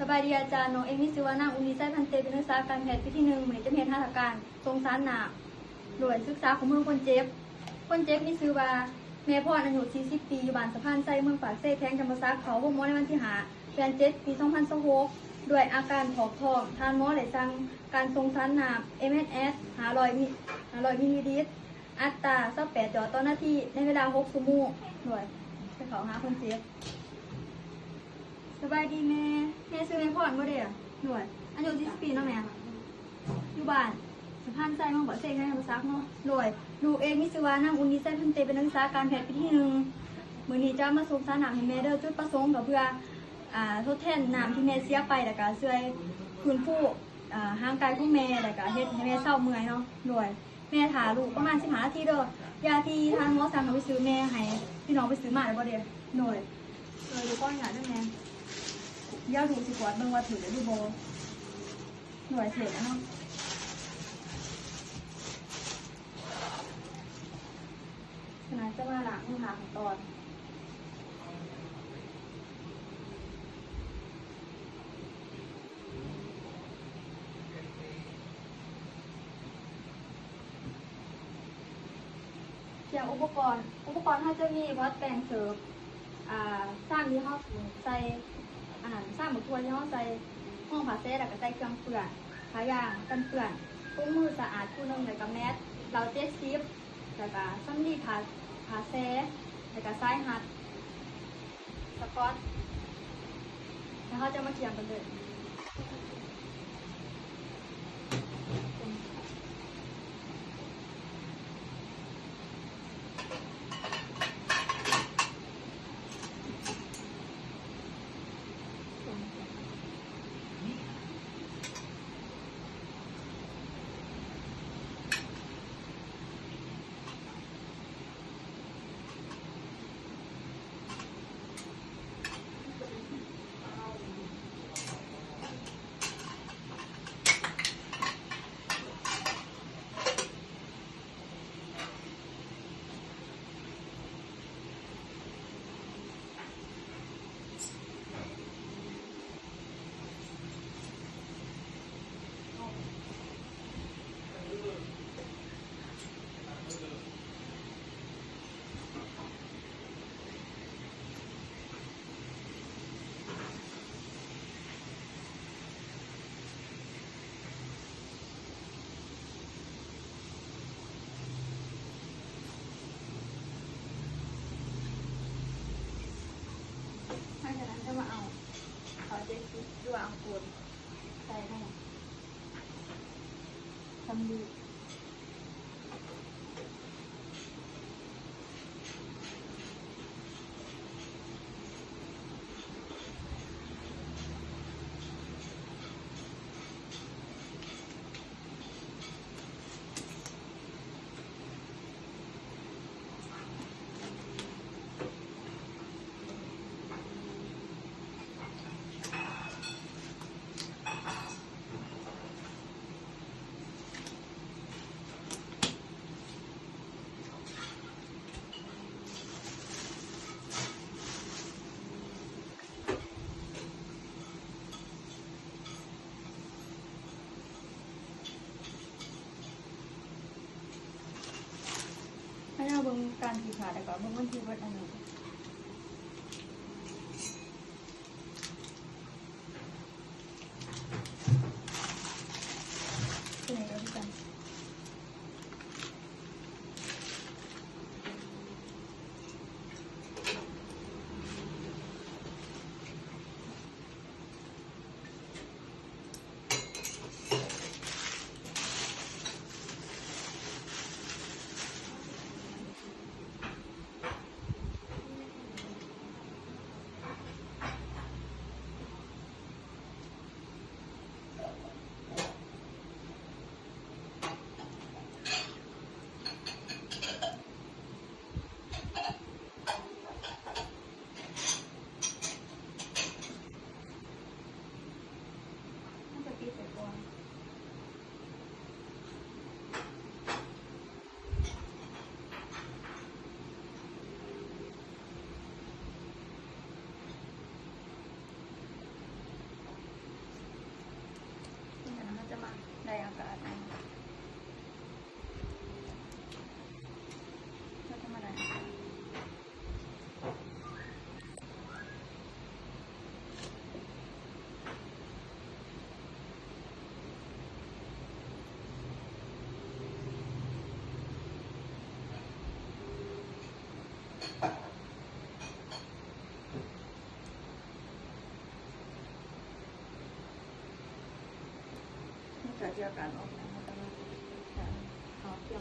ສະບາຍດີອາຈານ, ນ້ອງເອງມີຊື່ວ່ານາງອຸ່ນດີໄຊ ພັນເຕດ, ເປັນນັກສຶກສາການແພດປີທີໜຶ່ງ. ມື້ນີ້ຈະມາເຮັດຫັດຖະການສົ່ງສານນ້ຳ ໂດຍສຶກສາຂໍ້ມູນຄົນເຈັບ. ຄົນເຈັບມີຊື່ວ່າແມ່ພອນ ອາຍຸສີ່ສິບປີ ຢູ່ບ້ານສະພານໄຊ ເມືອງປາກເຊ ແຂວງຈຳປາສັກ ເຂົ້າໂຮງໝໍໃນວັນທີຫ້າ ເດືອນເຈັດ ປີສອງພັນຊາວຫົກ ດ້ວຍອາການຖອກທ້ອງ. ທ່ານໝໍໄດ້ສັ່ງການສົ່ງສານນ້ຳ ເອັມເອສເອສ ຫ້າຮ້ອຍມິ ຫ້າຮ້ອຍມິນລີລິດ ອັດຕາຊາວແປດຫຼອດຕໍ່ນາທີ ໃນເວລາຫົກຊົ່ວໂມງ. ໂດຍ ໄປເຂົ້າຫາຄົນເຈັບ. ສະບາຍດີແມ່. ແມ່ຊື່ແມ່ພອນບໍ່ເດ? ໂດຍ. ອາຍຸສີ່ສິບປີເນາະແມ່? ຢູ່ບ້ານສະພານໄຊ ເມືອງປາກເຊ ແຂວງຈຳປາສັກເນາະ. ໂດຍ. ລູກເອງມີຊື່ວ່ານາງອຸ່ນດີໄຊ ພັນເຕດ, ເປັນນັກສຶກສາການແພດປີທີໜຶ່ງ. ມື້ນີ້ຈະມາສົ່ງສານນ້ຳໃຫ້ແມ່ເດີ. ຈຸດປະສົງກໍເພື່ອ ອ່າ ທົດແທນນ້ຳທີ່ແມ່ເສຍໄປ ແລ້ວກໍຊ່ວຍຟື້ນຟູ ອ່າ ຮ່າງກາຍຂອງແມ່ ແລ້ວກໍເຮັດໃຫ້ແມ່ເຊົາເມື່ອຍເນາະ. ໂດຍ. ແມ່ຖ້າລູກປະມານສິບຫ້ານາທີເດີ. ຢາທີ່ທ່ານໝໍສັ່ງໃຫ້ໄປຊື້ ແມ່ໃຫ້ພີ່ນ້ອງໄປຊື້ມາແລ້ວບໍ່ເດ? ໂດຍ. ໂດຍ ຂໍອະນຸຍາດເດີແມ່. ດຽວລູກຊິກວດເບິ່ງວ່າຖືກແລ້ວຫຼືບໍ່. ໂດຍ ຖືກແລ້ວເນາະ. ຂະໜາດຈະມາລ້າງມື ຖ້າຂັ້ນຕອນ. ເຄື່ອງອຸປະກອນ, ອຸປະກອນເຮົາຈະມີບອດແປງເສີບ, ອ່າ ຊາມທີ່ເຮົາໃສ່ ອັນນັ້ນ ຊາມບັກຖົ່ວທີ່ເຮົາໃສ່, ຮອງຜ້າແຊ ແລ້ວກໍໃສ່ເຄື່ອງເປື້ອນ, ຜ້າຢາງກັນເປື້ອນ, ຖົງມືສະອາດຄູ່ໜຶ່ງ, ແລ້ວກໍແມັດ, ເຫຼົ້າເຈັດສິບ, ແລ້ວກໍສຳລີ ຜ້າ ຜ້າແຊ, ແລ້ວກໍສາຍຮັດ ສະກອດ ແລ້ວເຮົາຈະມາຂຽມກັນເລີຍ. ຫຼັງຈາກນັ້ນຈະມາເອົາເຂົ້າເຈັດສິບ ຫຼືວ່າເອົາໂກນໃສ່ໃນສຳລີ. ໃຫ້ເຮົາເບິ່ງການທີ່ຂາດ ແລ້ວກໍເບິ່ງວັນທີເບິດອັນນີ້. ຕົວນີ້ກໍຄືກັນ. ເ ກ່ຽວກັນອອກມາ ເອົາ ເອົາ ເອົາ ເອົາ ເອົາ ຂໍ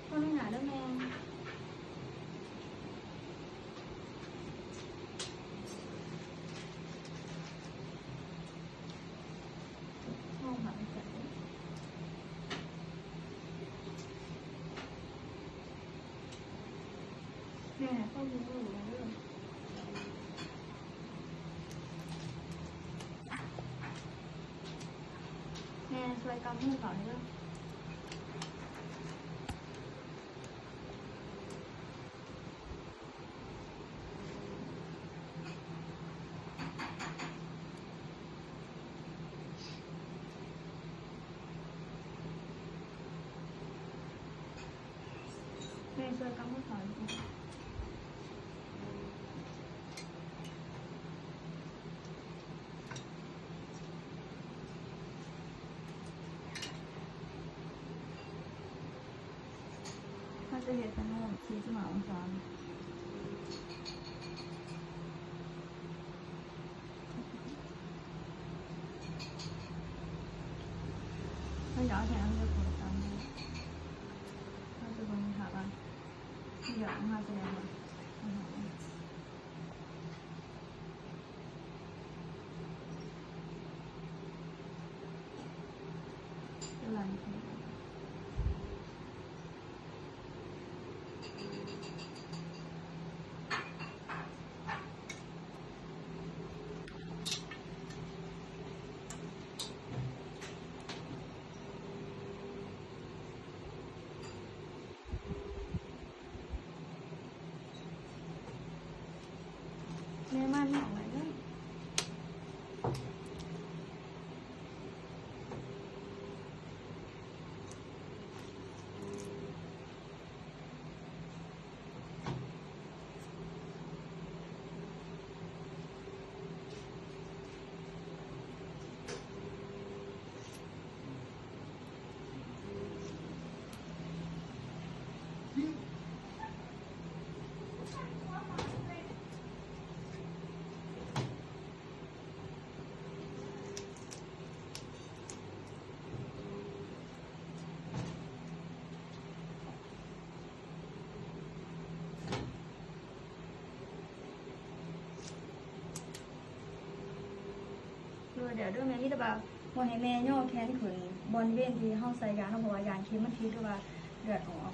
ອະນຸຍາດເດີແມ່ ຫ້ອງຫາໃສ່ ແມ່ ເຂົ້າຢູ່ເດີ ແມ່ຊ່ວຍກຳມືເຂົາເດີ. ແມ່ຊ່ວຍກຳມືເຂົາເດີ. ເຮົາຈະເຮັດທາງໂນ້ນສີ່ສິບຫ້າອົງສາ. ມັນຢາກໃຫ້ອັນເດີຍວກັນ ເຮົາຈະເບິ່ງຖ້າວ່າ ມັນຢາກອອກມາຈະໄດ້ບໍ່. ແມ່ມານອອກໄວ້ເດີ. ໂດຍ ດຽວເດີແມ່ ມີແຕ່ວ່າບໍ່ໃຫ້ແມ່ຍໍແຂນຂຶ້ນບ່ອນເວນທີ່ເຮົາໃສ່ຢາເນາະ ເພາະວ່າຢ້ານເຂັມມັນຜິດ ຫຼືວ່າເລືອດອອກ.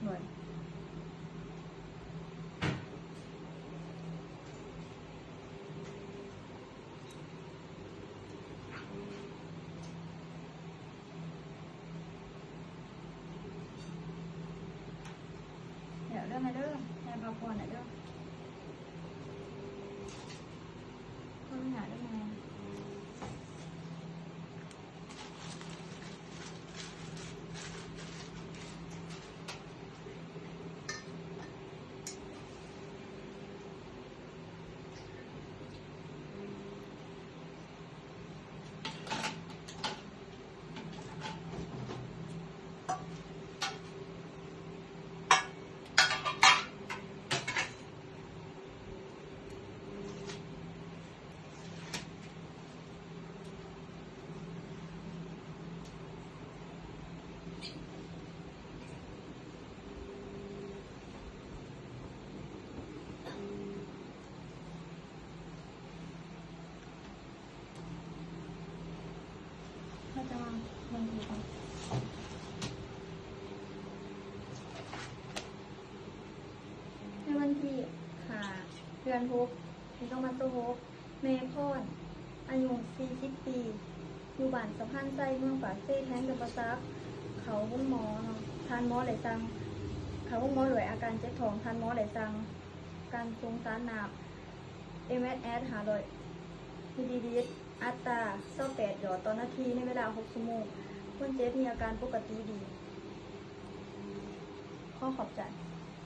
ໂດຍ. ແລ້ວເດີແມ່ເດີ ແມ່ພັກຜ່ອນແລ້ວເດີ ຂໍອະນຸຍາດເດີແມ່. ເຮົາຈະມາເບິ່ງອີກກ່ອນ ໃນວັນທີຫ້າ ເດືອນຫົກ ປີສອງພັນຊາວຫົກ ແມ່ພອນ ອາຍຸສີ່ສິບປີ ຢູ່ບ້ານສະພານໄຊ ເມືອງປາກເຊ ແຂວງຈຳປາສັກ ເຂົ້າໂຮງໝໍເນາະ ທ່ານໝໍໄດ້ສັ່ງ ເຂົ້າໂຮງໝໍດ້ວຍອາການເຈັບທ້ອງ ທ່ານໝໍໄດ້ສັ່ງການສົ່ງສານນ້ຳ ເອັມແອັດແອັດ ຫ້າຮ້ອຍມິລລີລິດ ອັດຕາຊາວແປດຫຼອດຕໍ່ນາທີ ໃນເວລາຫົກຊົ່ວໂມງ. ຄົນເຈັບມີອາການປົກກະຕິດີ. ຂໍຂອບໃຈ.